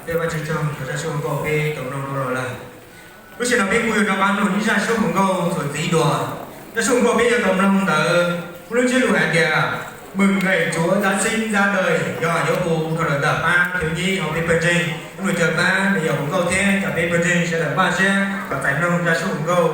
Peb Vajtswv tsaug rau zaj suab hluas nkauj peb tau mloog dua los lawm. Lub sij hawm no peb kuj yuav rov qab mloog ib zaj suab hluas nkauj txuas ntxiv dua. Zaj suab hluas nkauj peb yuav tau mloog ntawd muaj lub ntsiab lus hais tias Mừng Ngày Chúa Giáng Sinh ra đời, yog yuav hu dhau lawm ntawm pab thawj thib hauv peb pawg ntseeg, ib mus caw pab me nyuam hluas nkauj thiab cov peb pawg ntseeg sawv daws npaj siab kom txais mloog zaj suab hluas nkauj.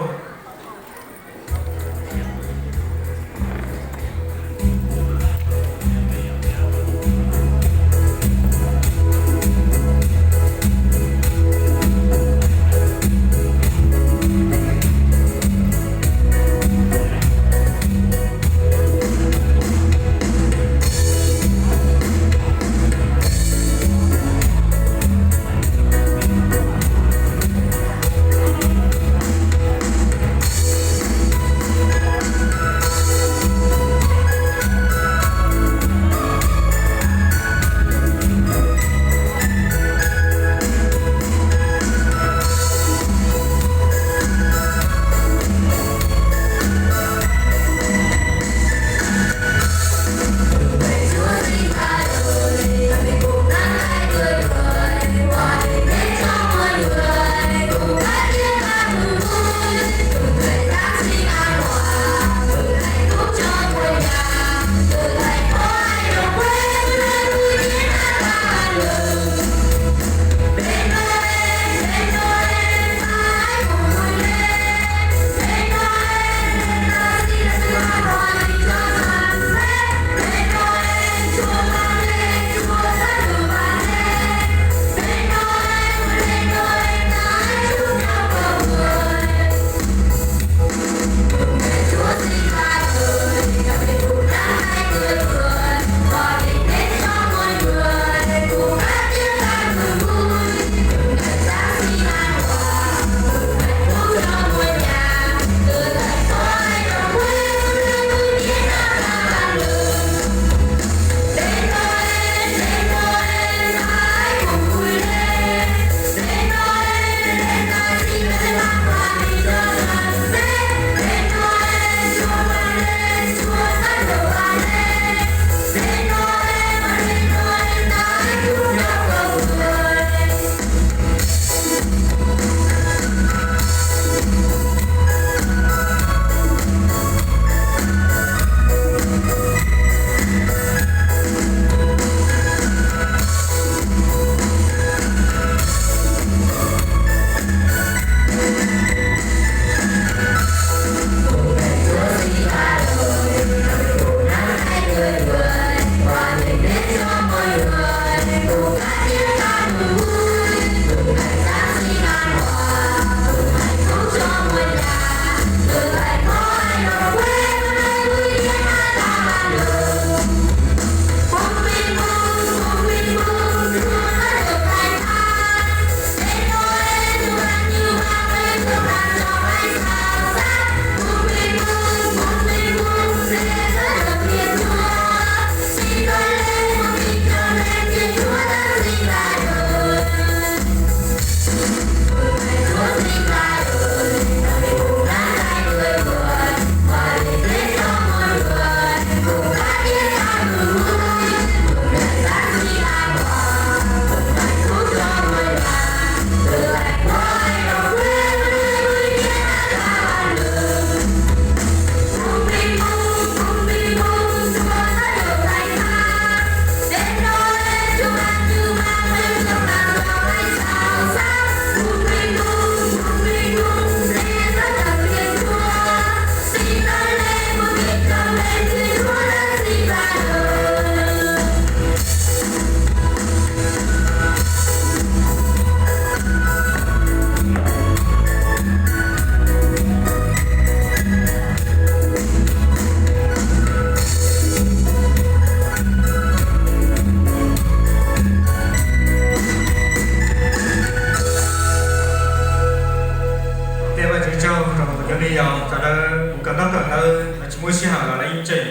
Tej Vajtswv tsaug rau cov me nyuam txawm lawv mus kawm ntaub kawm ntawv, lawv tsis muaj sij hawm los lawv yeej tseem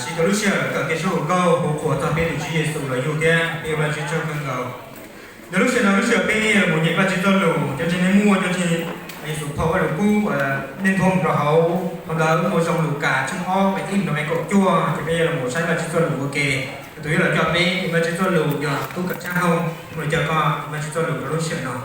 siv tau lub sij hawm kawm tej suab hluas nkauj hu qhuas txog peb tus Tswv Yexus los yug thiab peb ua Vajtswv tsaug kawg nkaus. Yog lub sij hawm no lub sij hawm peb yuav los mus nyeem Vajtswv txoj lus, cov ntseeg nej muaj cov ntseeg Yexus phau Vajluskub nej thua mus rau hauv, phau ntawv mus rau Lukas tshooj ob nqe ib mus rau nqe kaum cuaj, ces peb yuav los mus saib Vajtswv txoj lus ua ke. Tus yuav los coj peb Vajtswv txoj lus yog tub kawm tshab hauj, mus los coj koj Vajtswv txoj lus rau lub sij hawm no.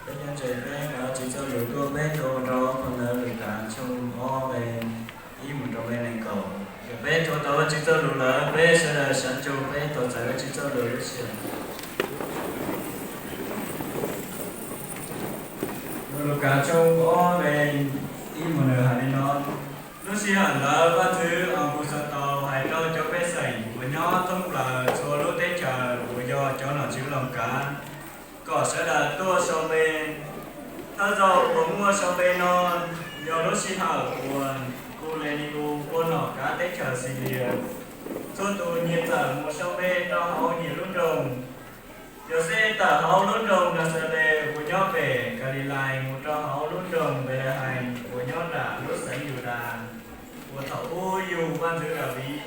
Peb nyob ntse peb hnov Vajtswv txoj lus tuaj, peb tuaj rau phau ntawv Lukas tshooj ob nqe ib mus rau nqe nees nkaum. Yog peb tuaj tau Vajtswv txoj lus lawm, peb sawv daws sawv ntsug peb tos txais Vajtswv txoj lus lub sij hawm. Lukas tshooj ob nqe ib mus nws hais li no: Lub sij hawm ntawd Vaj Ntxwv Auguxastaus hais rau cov pej xeem uas nyob thoob plaws txhua lub teb chaws uas yog cov nom tswv Loos kav kom sawv daws tuaj sau npe. Thawj zaug uas muaj sau npe no yog lub sij hawm uas Kulenius ua nom kav teb chaws Xilias. Txhua tus nyias txawm mus sau npe rau hauv nyias lub nroog. Yauxej tawm hauv lub nroog Naxales uas nyob pem Kalilais mus rau hauv lub nroog Npelehees uas nyob nram lub xeev Yudas, uas thaum ub yug Vaj Ntxwv Daviv.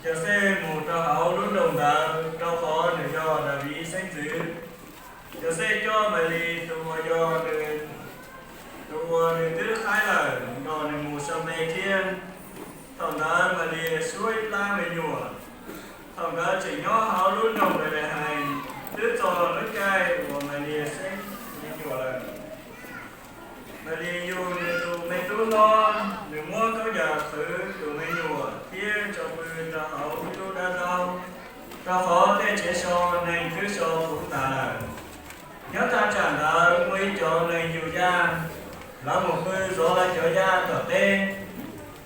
Yauxej mus rau hauv lub nroog ntawd rau qhov nws yog Daviv xeeb ntxwv. Yauxej coj Malis tus uas yog nws, tus uas nws twb qhaib lawm nrog nws mus sau npe thiab. Thaum ntawd Malis suav ib plab me nyuam. Thaum nkawd tseem nyob hauv lub nroog Npelehees, twb txog lub caij uas Malis xeeb me nyuam lawm. Malis yug nws tus me tub hlob, nws muab khaub ncaws qhwv tus me nyuam thiab tso pw rau hauv ib lub dab zaub, rau qhov tej tsev so neeg twb so puv tas lawm. Nyob thaj tsam ntawd muaj ib cov neeg Yudais, lawv mus pw zov lawv cov yaj tom teb.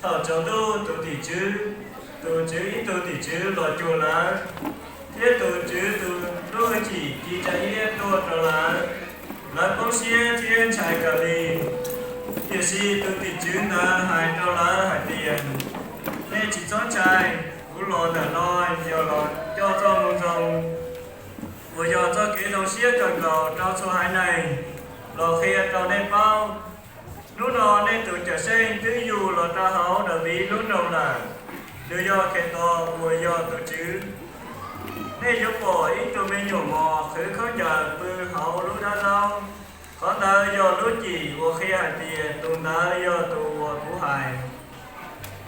Thaum tsaus ntuj tus tim tswv, tus tswv ib tug tim tswv los cuag lawv, thiab tus tswv tus lub hwj chim ci tsa iab tuaj rau lawv. Lawv poob siab thiab ntshai kawg li. Tiam sis tus tim tswv ntawd hais rau lawv hais tias, nej tsis txhob ntshai. Kuv los ntawm no yog los coj txoj moo zoo uas yog txoj kev zoo siab kawg nkaus rau txhua haiv neeg los qhia rau nej paub. Hnub no nej tus Cawmseej twb yug los rau hauv Daviv lub nroog lawm. Nws yog Khetos uas yog tus Tswv. Nej yuav pom ib tug me nyuam mos qhwv khaub ncaws pw hauv lub dab zaub. Qhov ntawd yog lub cim uas qhia hais tias tus ntawd yog tus uas kuv hais.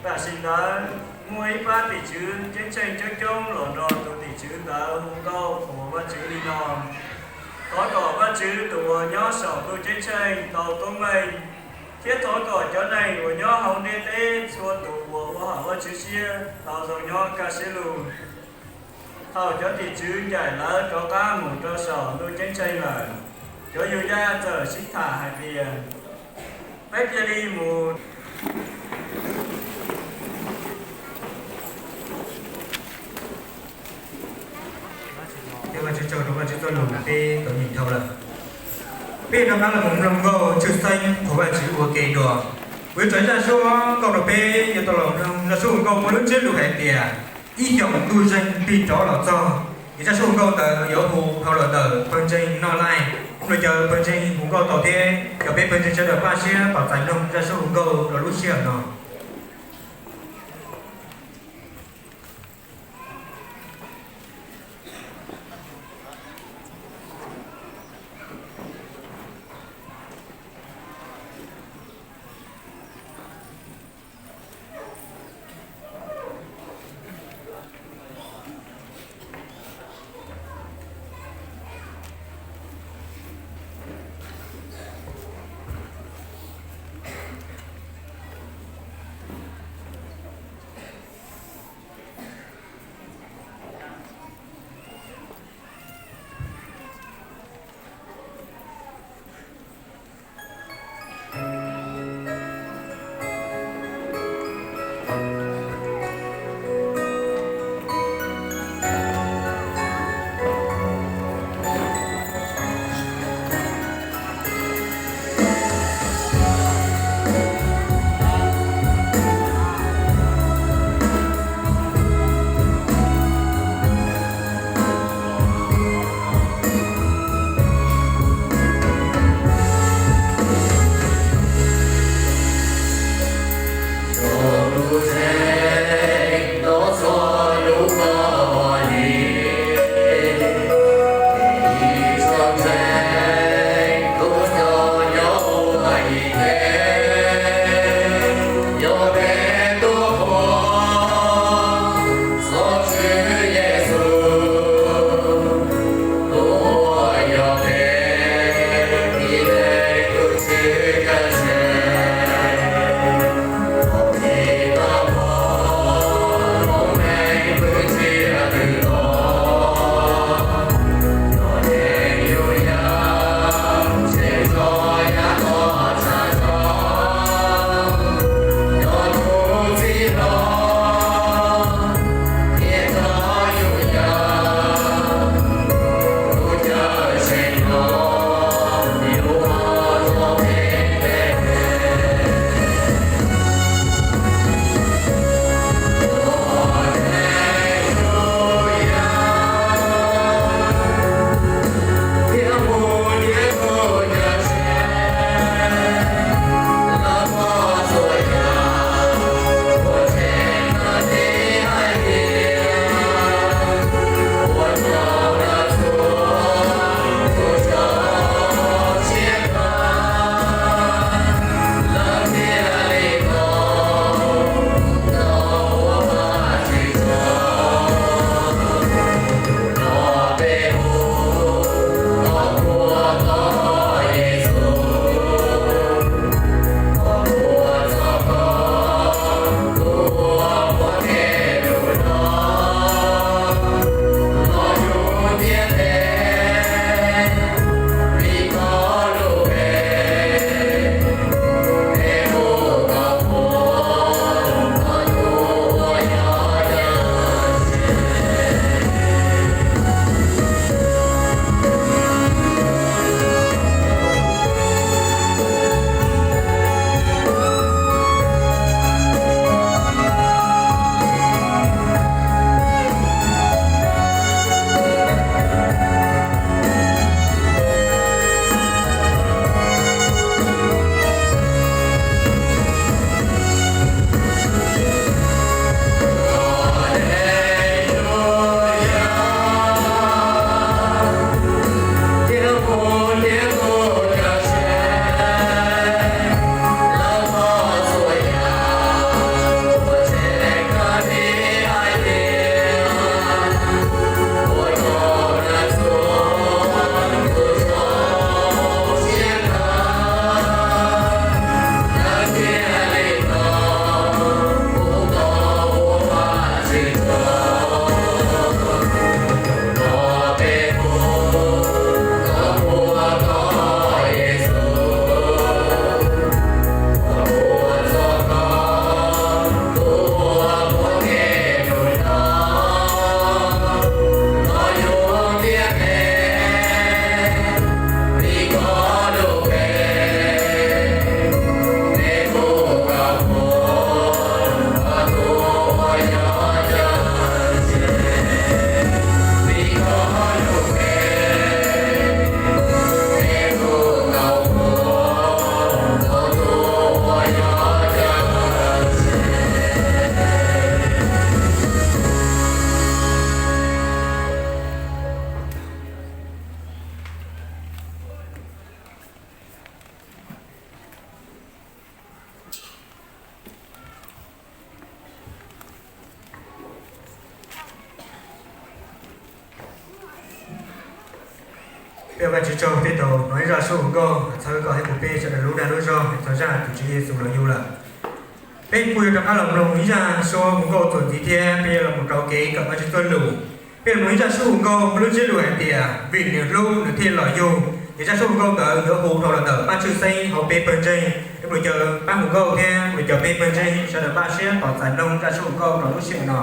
Tam sim ntawd muaj ib pab tim tswv ceeb tsheej coob coob los nrog tus tim tswv ntawd hu nkauj qhuas Vajtswv li no: Thov kom Vajtswv tus uas nyob saum ntuj ceeb tsheej tau koob meej, thiab thov kom cov neeg uas nyob hauv ntiaj teb txhua tus uas ua haum Vajtswv siab tau zoo nyob kaj siab lug. Thaum cov tim tswv ncaim lawv rov qab mus rau saum ntuj ceeb tsheej lawm, cov Yudais txawm sib tham hais tias, peb cia li mus Vaj Tswv tsaug rau Vaj Tswv txoj lus peb tau nyeem dhau lawm. Peb rov qab los mus mloog nkauj tshwj xeeb qhuas Vajtswv ua ke dua. Kuv yuav tso zaj suab nkauj rau peb yuav tau los mloog. Zaj suab nkauj muaj lub ntsiab lus hais tias, ib xyoos ntuj zeeg tig rov los txog. Ces zaj suab nkauj ntawd yuav hu dhau los ntawm pawg ntseeg Noj Laij. Kuv los caw pawg ntseeg hu nkauj tau thiab caw peb pawg ntseeg sawv daws npaj siab tos txais mloog zaj suab hu nkauj rau lub sij hawm no. Peb ua Vajtswv tsaug, peb tau hnov ib zaj suab hu nkauj txhawb koj thiab kuv peb sawv daws lub dag lub zog txog zaj tus Tswv Yexus los yug lawm. Peb kuj yuav rov qab los mloog ib zaj suab hu nkauj txuas ntxiv thiab peb yuav los mus rau kev kawm Vajtswv txoj lus. Peb los mloog ib zaj suab hu nkauj muaj lub ntsiab lus hais tias vim nws hlub nws thiaj los yug. Ces zaj suab hu nkauj ntawd yuav hu dhau los ntawm Paj Tswj Xeeb hauv peb pawg ntseeg. Peb mus caw pab hu nkauj thiab mus caw peb pawg ntseeg sawv daws npaj siab tos txais mloog zaj suab hu nkauj rau lub sij hawm no.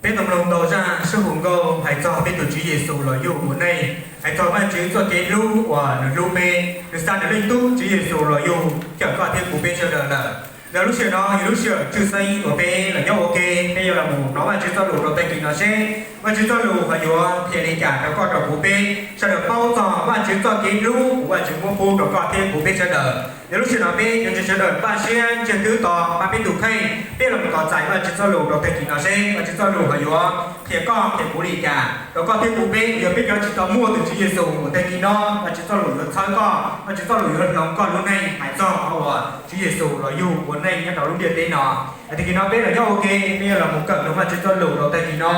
Peb tau mloog ntau zaj sab hu nkauj hais txog peb tus Tswv Yexus los yug ua neej, hais txog Vajtswv txoj kev hlub uas nws hlub peb, nws xa nws Leej Tub Tswv Yexus los yug cawm koj thiab kuv peb sawv daws lawm. Yog lub sij hawm no yog lub sij hawm tshwj xeeb uas peb los nyob ua ke, peb yuav los mus hnov Vajtswv txoj lus rau tag kis no seb Vajtswv txoj lus ho yuav qhia li cas rau koj rau kuv peb sawv daws paub txog Vajtswv txoj kev hlub uas Vajtswv muab pub rau koj thiab kuv peb sawv daws. Yog lub sij hawm no peb yuav ntseeg sawv daws npaj siab ntseeg twb tos mas peb tus kheej, peb los mus tos txais Vajtswv txoj lus rau tag kis no seb Vajtswv txoj lus ho yuav qhia koj qhia kuv li cas rau koj thiab kuv peb. Yog peb cov tsis tau muaj tus Tswv Yexus ua tag kis no, Vajtswv txoj lus yuav txhawb koj, Vajtswv txoj lus yuav hloov koj lub neej hais txog qhov uas Tswv Yexus los yug ua neej nyob rau lub ntiaj teb no. Tag kis no peb los nyob ua ke, peb yuav los mus kawm mloog Vajtswv txoj lus rau tag kis no.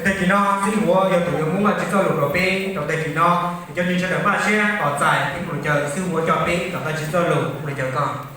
Tag kis no Xib Huas yog tus yuav muab Vajtswv txoj lus rau peb rau tag kis no. Cov ntseeg sawv daws npaj siab tos txais thiab mus caw Xib Huas coj peb tos Vajtswv txoj lus, mus caw koj.